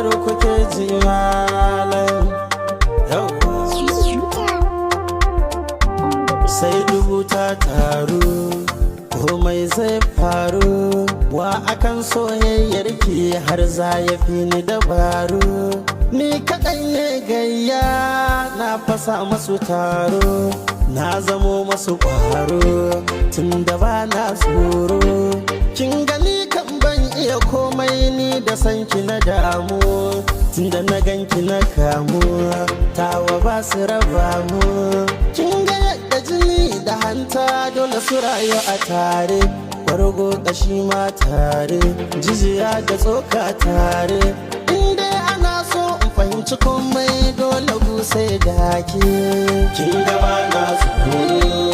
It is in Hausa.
Nasir kuke ji malam. Yawwa. Sai dubu ta taru, komai zai faru. Wa akan soyayyar ki har za ya fi ni dabaru? Ni kaɗai ne gayya, na fasa masu taro, na zamo masu ƙwaro tun da ba na tsoro. Kin gani kan ban iya komai, ni da sanki na damu. Tunda na ganki na kamu, tawa ba su raba mu. Kin ga yadda jini da hanta dole su rayu a tare, bargo kashi ma tare, jijiya da tsoka tare. In dai ana so in fahimci komai, dole sai da ke. Kin ga ba na tsoro.